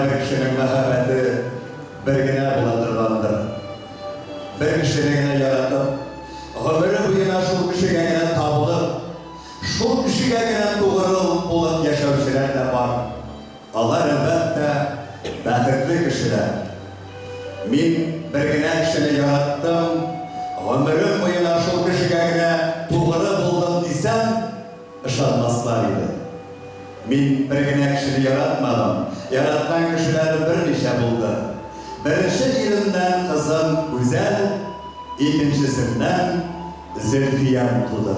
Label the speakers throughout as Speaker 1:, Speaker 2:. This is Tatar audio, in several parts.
Speaker 1: Һәрбер кешенең мәхәббәте бер генә була торгандыр. Бер кешене генә яратып, гомере буена шул кешегә генә табылып, шул кешегә генә тугры булып яшәүчеләр дә бар. Алар, әлбәттә, бәхетле кешеләр. Мин бер генә кешене яраттым, гомерем буена шул кешегә генә тугры булдым дисәм, ышанмаслар иде. Мин бер генә кешене яратмадым, яраткан кешеләрем берничә булды. Беренче иремнән кызым Гүзәл, икенчесеннән Зөлфиям туды.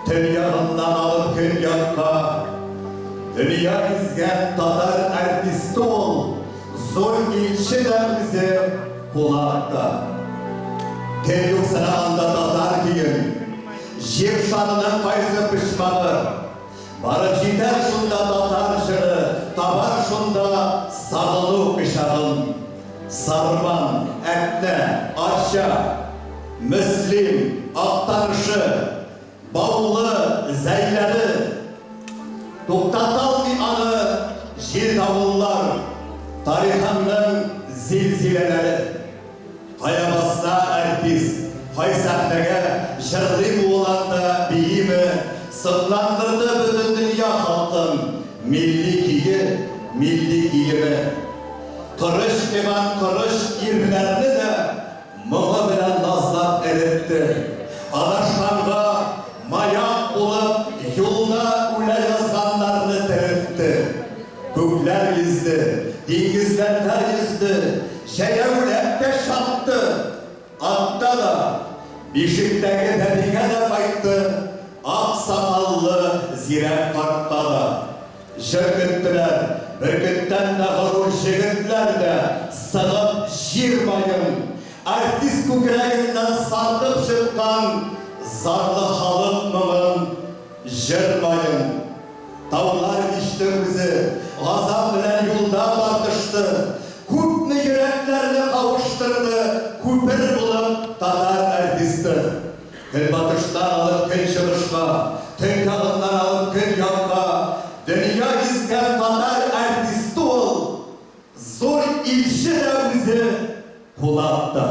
Speaker 1: Төньягыннан алып көньякка дөнья гизгән татар артисты ул, зур илче дә үзе, кунак та. Кем юксына анда татар көен, Җир шарының кайсы почмагы? Барып җитәр шунда татар җыры, Табар шунда сагыну кочагын. Сарман, Әтнә, Арча, Мөслим, Актанышы, Баулы, Зәйләре. Туктаталмый аны җил-давыллар, Тарихыңның зилзиләләре. Кая басса артист, кай сәхнәгә җырлыймы ул анда, бииме, сокландырды бөтен дөнья халкын милли көе, милли киеме. Корыч кыйган корыч ирләрне дә моңы белән назлап эретте. Адашканга маяк булып юлда үлә язганнарны терелтте. Күкләр йөзде, диңгезләрдә йөзде, җәяүләп тә чапты, атта да, бишектәге бәбигә дә кайтты, ак сакаллы зирәк картка да. Җыр көттеләр, бөркеттән дә горур җегетләр дә сыгып җир маен, артист күкрәгеннән саркып чыккан зарлы халык моңын, җыр маен. Таулар кичте үзе, газап белән юлда тартышты, Күпме йөрәкләрне кавыштырды күпер булып татар артисты. Көнбатыштан алып көнчыгышка, төньягыннан алып көньякка дөнья гизгән татар артисты ул, зур илче дә үзе, кунак та.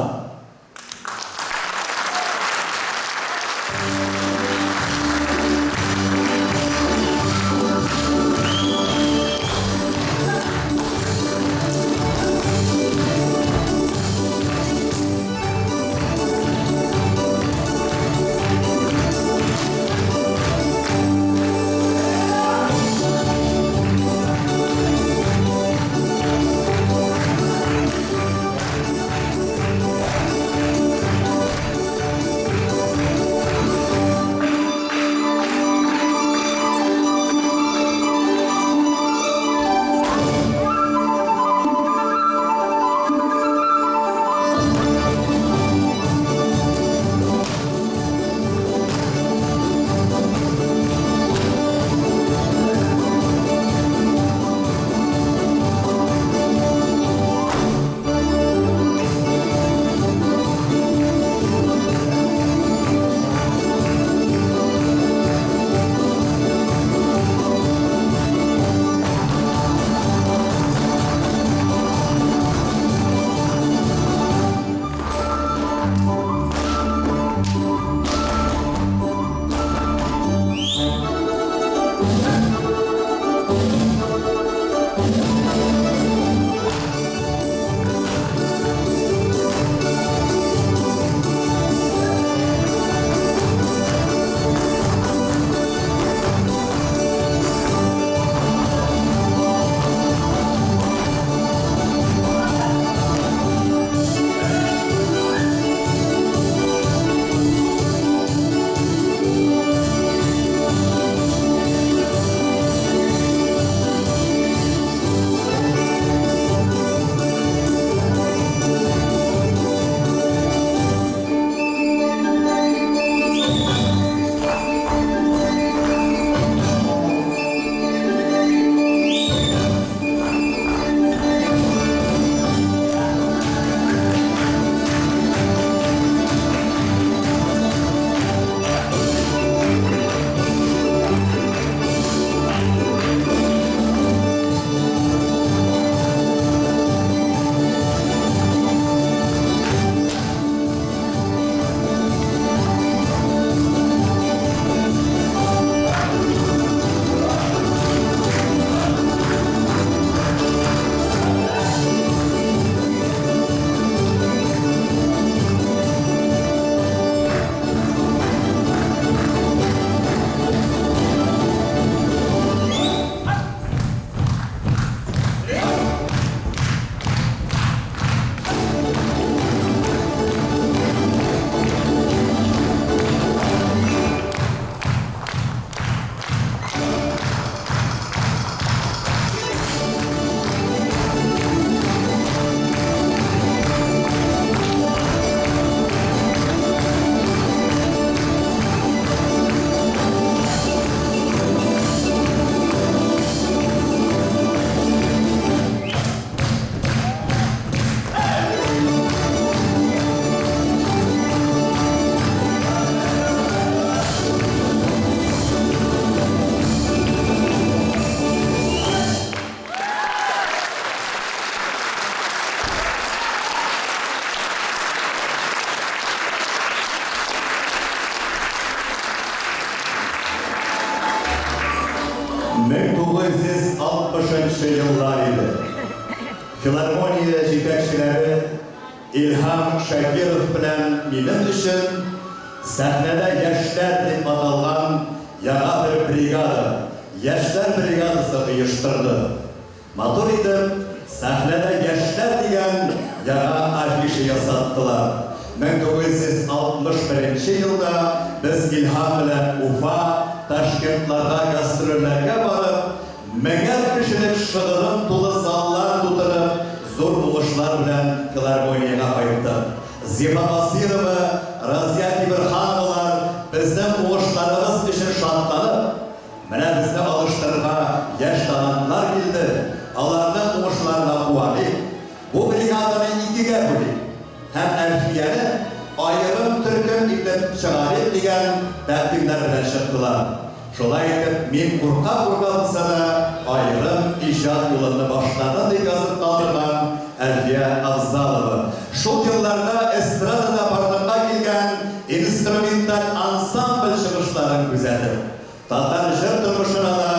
Speaker 1: 1960 нчы еллар иде. Филармония җитәкчеләре Илһам Шакиров белән минем өчен сәхнәдә Яшьләр дип аталган яңа бер бригада, яшьләр бригадасы оештырды. Матур итеп, сәхнәдә Яшьләр дигән яңа афиша ясаттылар. 1961 нче елда без Илһам белән Уфа, Ташкентларга гастрольләргә барып, меңәр кешелек шыгрым тулы заллар тутырып, зур уңышлар белән филармониягә кайттык. Зифа Басыйрова, Разия Тимерхановалар безнең уңышларыбыз өчен шатланып, Менә безне алыштырырга яшь талантлар килде, аларның уңышларына куаныйк, бу бригаданы икегә бүлик һәм Әлфияне аерым төркем итеп чыгарыйк дигән тәкъдимнәр белән чыктылар. Шулай итеп, мин курка-курка булса да, аерым иҗат юлымны башладым, дип язып калдырган Әлфия Авзалова. Шул елларда эстрадада барлыкка килгән инструменталь ансамбль чыгышларын күзәтеп, Татар җыр тормышына да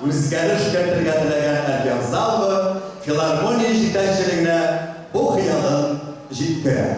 Speaker 1: үзгәреш кертергә теләгән Әлфия Авзалова филармония җитәкчелегенә бу хыялын җиткерә.